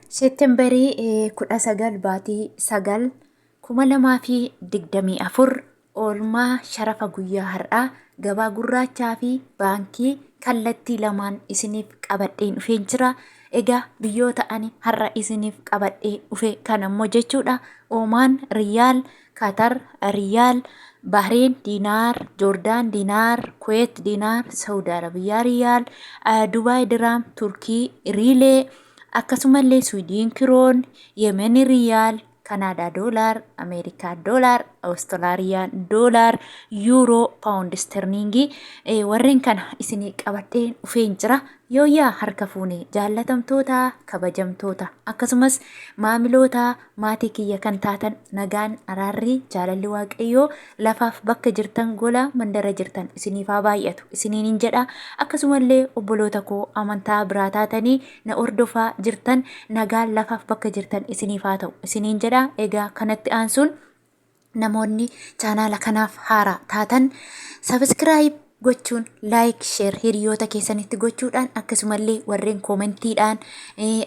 Seeptembarii 19 baatii 9 2024 oolmaa sharafa guyyaa har'aa gabaa gurraachaa fi baankii kallattii lamaan isiniif qabadheen dhufeen jira. Egaa biyyoota ani har'a isiniif qabadhee dhufe kan ammoo jechuudha. Oomaan Riyaal, Katar Riyaal, Bahreen Diinaar, Joordaan Diinaar, Kuweet Diinaar, Saudi Arabiyaa Riyaal, Dubaay Diraam, Turkii Riilee, akkasumallee Swiidin Kiroon, Yemen Riyaal, Kanaadaa Doolaar, Ameerikaa Doolaar, Awustiraaliyaa Doolaar, Yuuroo, Paawundi Isterliingii warreen kana isinii qabadhee dhufeen jira. Yooyyaa harka fuune jaallatamtoota, kabajamtoota akkasumas maamiloota maatii kiyya kan taatan nagaan, araarri, jaalalli Waaqayyoo lafaaf bakka jirtan gola mandara jirtan isiniif haa baay'atu isiniin hin jedha. Akkasumallee obboloota koo amantaa biraa taatanii na hordofaa jirtan nagaan lafaaf bakka jirtan isiniif haa ta'u isiniin jedha. Egaa kanatti aansuun namoonni chaanaala kanaaf haaraa taatan sabiskiraayib gochuun, laayik, sheer hiriyoota keessanitti gochuudhaan, akkasumallee warreen koomentiidhaan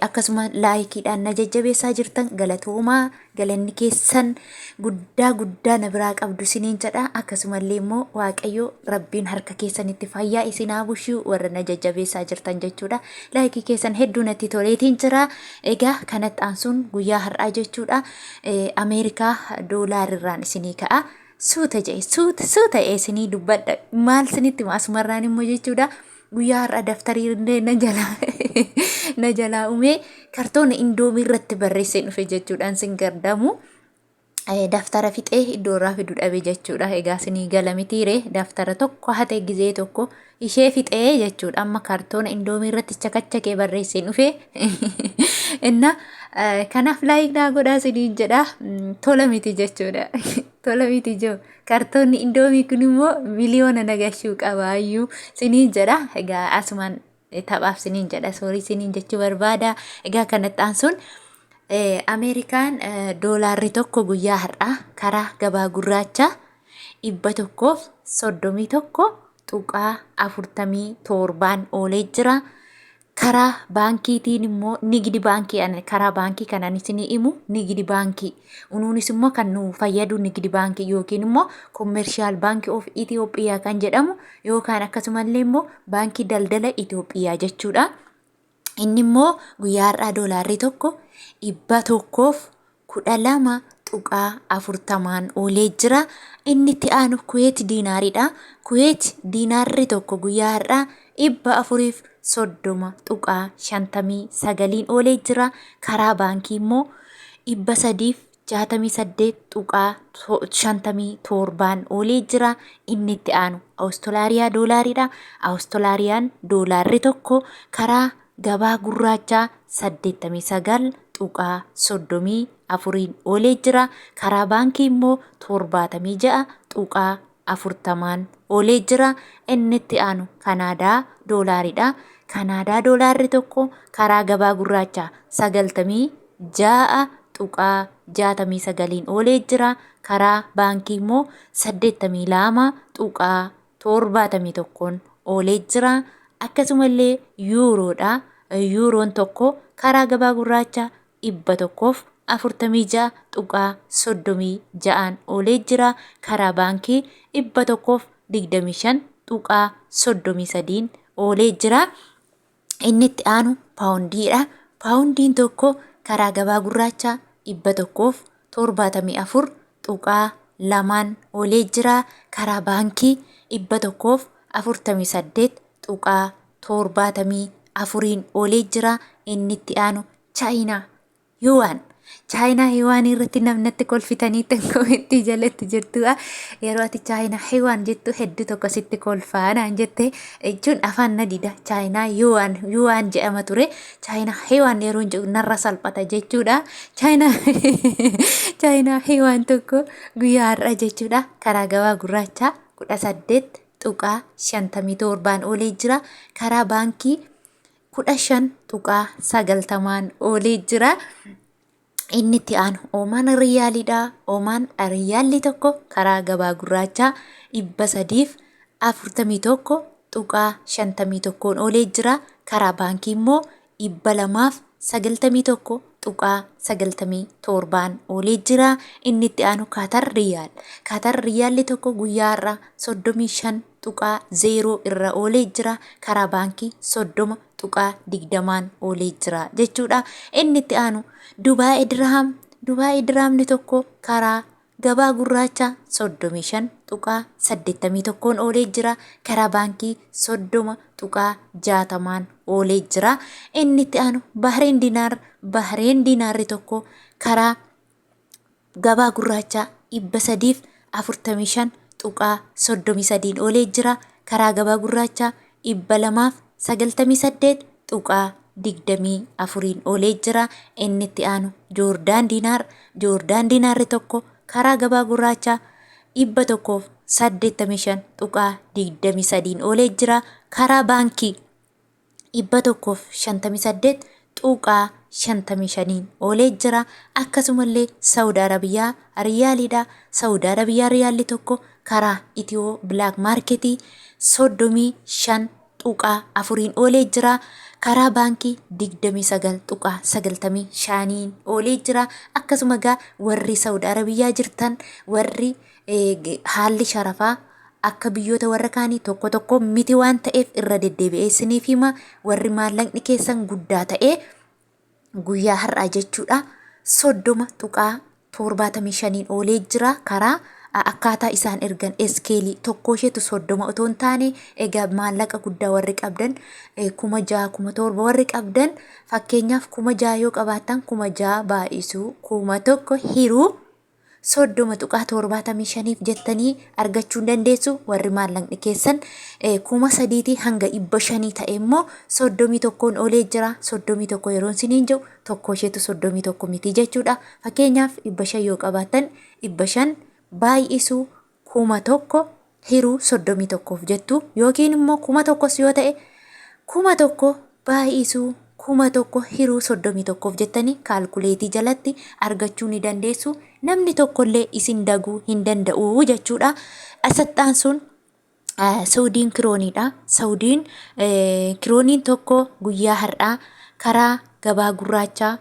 akkasuma laayikiidhaan na jajjabeessaa jirtan galatoomaa, galanni keessan guddaa guddaa na biraa qabdu isiniin jedha. Akkasumallee immoo Waaqayyo Rabbiin harka keessanitti fayyaa isin haa bushuu warra na jajjabeessaa jirtan jechuudha. Laayikii keessan hedduu natti toleetiin jira. Egaa kanatti aansuun guyyaa har'aa jechuudha Ameerikaa doolaarirraan isinii ka'a. Suuta jedhe, suuta suuta isinii dubbadha. Maal isinitti hima asumarraan immoo jechuudha. Guyyaa har'aa daftarii illee na jalaa umee kartoona indoomii irratti barreessee dhufe jechuudhaan sin gardamu. Daftara fixee iddoo irraa fidu dhabe jechuudha. Egaa isinii gala mitiire, daftara tokko hate gizee tokko ishee fixee jechuudha. Amma kartoona indoomii irratti chakachakee barreessee dhufe. Inna kanaaf like naa godhaa isiniin jedha. Tola miti jechuudha. Tola miti jiru. Kartoonni indoomii kun immoo miliyoona nagashuu qabaayyuu isiniin jedha. Egaa asumaan taphaaf isiniin jedha. Sorry isiniin jechuu barbaada. Egaa kanatti aansuun Ameerikaan doolaarri tokko guyyaa har'aa karaa gabaa gurraachaa 131.47n oolee jira. Karaa baankiitiin immoo nigdi baankii, karaa baankii kanaan isinii himu nigdi baankii. Unuunis immoo kan nu fayyadu nigdi baankii yookiin immoo Commercial Bank of Itoophiyaa kan jedhamu yookaan akkasumallee immoo Baankii Daldala Itoophiyaa jechuudha. Inni immoo guyyaa har'aa doolaarri tokko 112.40n oolee jira. Inni itti aanu Kuweet diinaariidha. Kuweet diinaarri tokko guyyaa har'aa 430.59n oolee jira. Karaa baankii immoo 368.57n oolee jira. Inni itti aanu Awustiraaliyaa doolaariidha. Awustiraaliyaan doolaarri tokko karaa gabaa gurraachaa 89.34n oolee jira. Karaa baankii immoo 76.40n oolee jira. Inni itti aanu Kanaadaa doolaariidha. Kanaadaa doolaarri tokko karaa gabaa gurraachaa 96.69n oolee jira. Karaa baankii immoo 82.71n oolee jira. Akkasumallee yuuroodha. Yuuroon tokko karaa gabaa gurraachaa 146.36n oolee jira. Karaa baankii 125.33n oolee jira. Inni itti aanu paawundiidha. Paawundiin tokko karaa gabaa gurraachaa 174.2n oolee jira. Karaa baankii 148.74n oolee jira. Inni itti aanu Chaayinaa Yuwaan. Chaayinaa Yuwaan irratti namnatti kolfitanii komentii jalatti jirtudha. Yeroo ati Chaayinaa Yuwaan jettu hedduu tokko sitti kolfaa naan jette jechuun afaan na dida. Chaayinaa Yuwaan Yuwaan jedhama ture. Chaayinaa Yuwaan yeroo jedhu narra salphata jechuudha. Chaayinaa Yuwaan tokko guyyaa har'a jechuudha. Karaa gabaa gurraachaa 18.57n oolee jira. Karaa baankii 15.90n oolee jira. Inni itti aanu Oomaan Riyaaliidha. Oomaan Riyaalli tokko karaa gabaa gurraachaa 341.51n oolee jira. Karaa baankii immoo 200. 91.97n oolee jira. Inni itti aanu Kaatar Riyaal. Kaatar Riyaalli tokko guyyaa har'aa 35.0 irra oolee jira. Karaa baankii 30.20n oolee jira jechuudha. Inni itti aanu Dubaay Dirhaam. Dubaay Dirhaamni tokko karaa gabaa gurraacha 35.81n oolee jira. Karaa baankii 30.60n oolee jira. Inni itti aanu Bahreen Dinaar. Bahreen Dinaarri tokko karaa gabaa gurraachaa 345.33n oolee jira. Karaa gabaa gurraachaa 298.24n oolee jira. Inni itti aanu Joordaan Diinaar. Joordaan Diinaarri tokko karaa gabaa gurraachaa 185.23n oolee jira. Karaa baankii 158.55n oolee jira. Akkasumallee Saawud Arabiyaa riyaaliidha. Saawud Arabiyaa riyaalli tokko karaa Itiyoo Bilaak Maarketii 35.4n oolee jira. Karaa baankii 29.95n oolee jira. Akkasuma egaa warri Saawud Arabiyaa jirtan, warri haalli sharafaa akka biyyoota warra kaanii tokko tokko miti waan ta'eef irra deddeebi'ee isiniif hima. Warri maallaqni keessan guddaa ta'ee guyyaa har'aa jechuudha 30.75n oolee jira. Karaa akkaataa isaan ergan eskeelii tokko isheetu 30 otoo hin taane, egaa maallaqa guddaa warri qabdan, 6,000, 7,000 warri qabdan, fakkeenyaaf 6,000 yoo qabaattan, 6,000 baay'isuu 1,000 hiruu 30.75f jettanii argachuu hin dandeessu. Warri maallaqni keessan 3,000tii hanga 500 ta'e immoo 31n oolee jira. 31 yeroon isiniin jedhu tokko isheetu 31 miti jechuudha. Fakkeenyaaf 500 yoo qabaattan, 500 baay'isuu 1,000 hiruu 31f jettu, yookiin immoo 1,000s yoo ta'e 1,000 baay'isuu 1,000 hiruu 31f jettanii kaalkuleetii jalatti argachuu ni dandeessu. Namni tokkollee isin daguu hin danda'u jechuudha. Asaxxaan sun Saudiin kirooniidha. Saudiin kirooniin tokko guyyaa har'aa karaa gabaa gurraachaa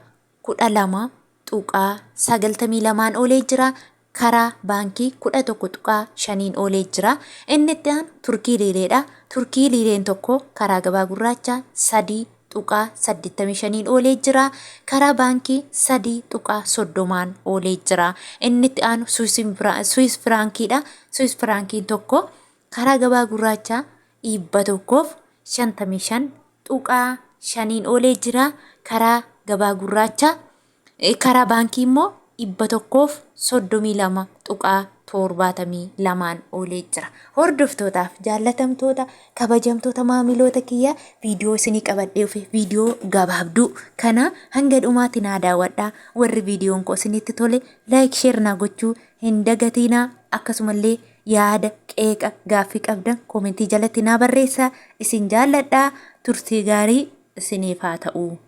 12.92n oolee jira. Karaa baankii 11.5n oolee jira. Inni itti aanu Turkii liireedha. Turkii liireen tokko karaa gabaa gurraachaa 3.85n oolee jira. Karaa baankii 3.30n oolee jira. Inni itti aanu Suwis Firaankiidha. Suwis Firaankiin tokko karaa gabaa gurraachaa 155.5n oolee jira. Karaa gabaa gurraachaa, karaa baankii immoo 132.72n oolee jira. Hordoftootaaf jaallatamtoota, kabajamtoota maamiloota kiyya, viidiyoo isinii qabadhee dhufe viidiyoo gabaabduu kana hanga dhumaatti naa daawwadhaa. Warri viidiyoon koo isinitti tole like, share naa gochuu hin dagatiinaa. Akkasumallee yaada, qeeqa, gaaffii qabdan koomentii jalatti naa barreessaa. Isin jaalladhaa, turtii gaarii isiniif haa ta'u.